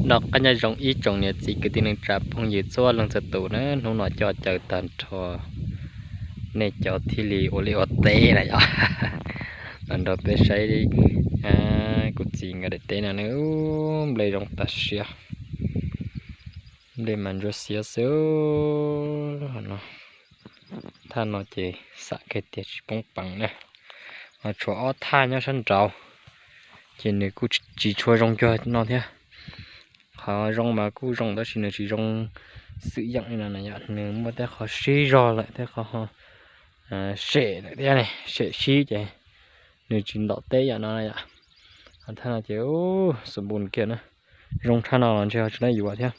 Noj qab nyob zoo ib tsoom niam txiv kwv tij neej tsa phooj ywg txhua leej txhua tus na, hnub no coj caw tag nrho nej cov thiaj li ua liaj ua teb na yom. Los nrog peb saib kuv txiv nkawd daim teb no na, nplej zoo tas siab, nplej mas ntsuab xiab xwb. Thaj no ces xam kiag tias tsis poob peev na, ho tshuav ob thaj nyob sab nraud, ces nws kuj tsis tshua zoo cuag no thiab. Qhov zoo mas kuj zoo tab sis nws tsis zoo xwm yeem li no na yom, nws muaj tej qhov sib zog lawm, tej qhov ho sem lawm thiab ne, sem sib ces nws tsis ntaus teb yam no yom. Thaj no ces xum npus kiag na, zoo tshaj no los ntshe ho tsis laib yuav thiab.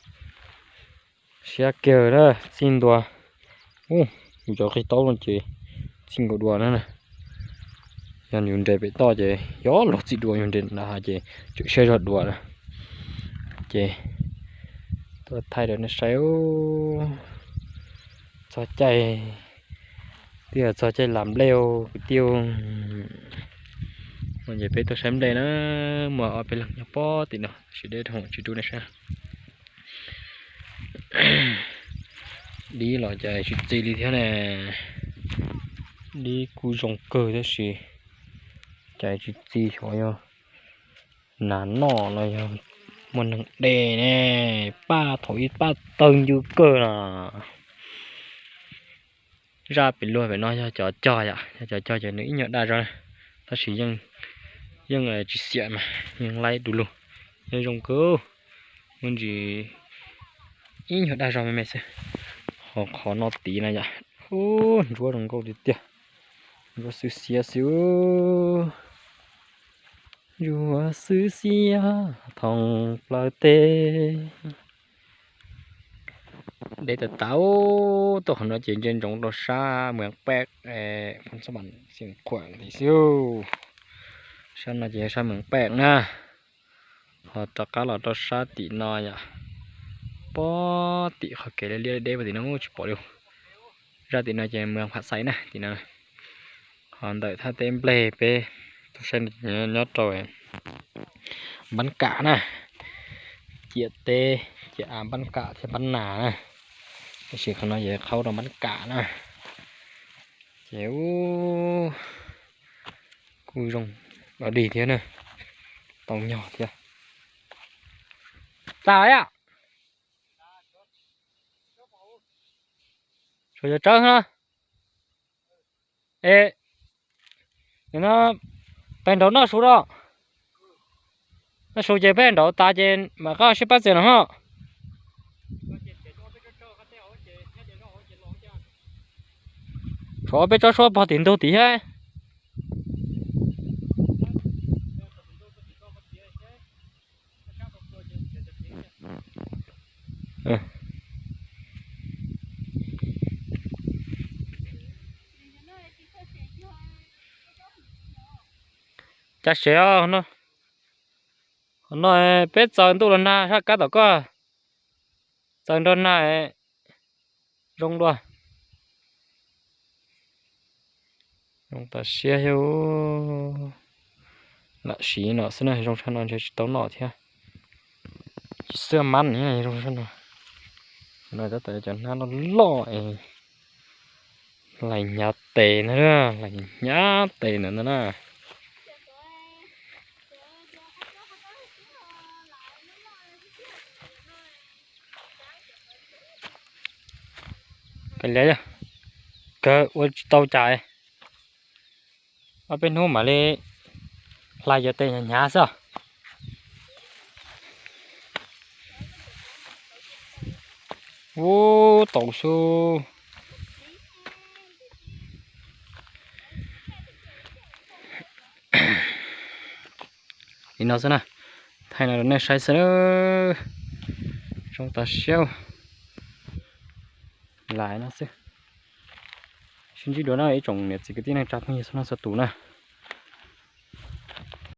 Siab kiag na, txij ntua, yus cov qig taub no ces txij nkaus dua na. Yog yus nres pem toj ces yog luag txij dua, yus nres nram hav ces tseem siab zog dua na. Ces tuaj thaij rau nej saib, txog caij, twb yog txog caij lam nplej kwv tij. No ces peb tuaj saib nplej na, muaj ob peb leeg nyob pob tim no, tab sis deb dhau tsis rub nej saib. Dib los cas tsis txi li thiab ne. Dib kuj zoo kawg tab sis cas tsis txi, xyov yog nas noj los yog muaj neeg de ne. Paj thaum ub paj tawg ncw kawg no. Zaj pem luag pem no yog cov cog yom, yog cov cog ces nws ib nyuag daj zog, tab sis yeej tsis xiam mas yeej laib du lug, yeej zoo kawg. Muaj ntsis ib nyuag daj zog me me xwb. Ho qhov no tid na yom, ntsuab zoo nkauj tiag tiag, ntsuab xwb xiab xwb. Ntsuab xwb xiab thoob plaws teb. Deb tas tas, tuaj qhov no ces ntsia ntsoov rau sab Mws Paj, Xeev Khuam li xwb. Sab no ces yog sab Mws Paj na. Ho rov qab los rau sab tim no yom, pob tim qhov kev liab liab deb puag tim no tsis pom li. Zaj tim no ces Mws Pham Xais na tim no. Ho ntawm thaj teb nplej peb tuaj saib nyob rau Npab Kam na, ciam teb, ciam av Npab Kam thiab Npab Nas na. Tab sis qhov no ces qhaub rau Npab Kam na. Ces kuj zoo dog dig thiab na, tau nyog thiab. Tas yom. Suav cov tsawb no. Es, no, peb nraud noj su rau. Noj su ces peb nraud tas ces mam qab sib pab txias no ho. Tshuav peb tsob suab pog tim ntug tim thiab. Cas sev os. Qhov no peb txaws ntuj los nag sab kab tom koj, txaws nrog nag zoo dua. Zoo tas siab thiab. Lam siv no xwb na, zoo sab no ntshe tsis tau noj thiab. Tsis xwb mab zoo sab no. No tab tom cov hnab loj loj es hlais hnyav tes na, hlais hnyav tes ntawd ntag na. Kav liam, kawg ua tsis tau cas. Ob peb hnub mam li hlais cov tes hnyav hnyav xwb. Ub, tau xwb. Li no xwb na, thaij no rau nej saib xwb. Zoo tas siab. Lam no xwb. Sib ntsib dua na ib tsoom niam txiv kwv tij neej tsa phooj ywg txhua leej txhua tus na.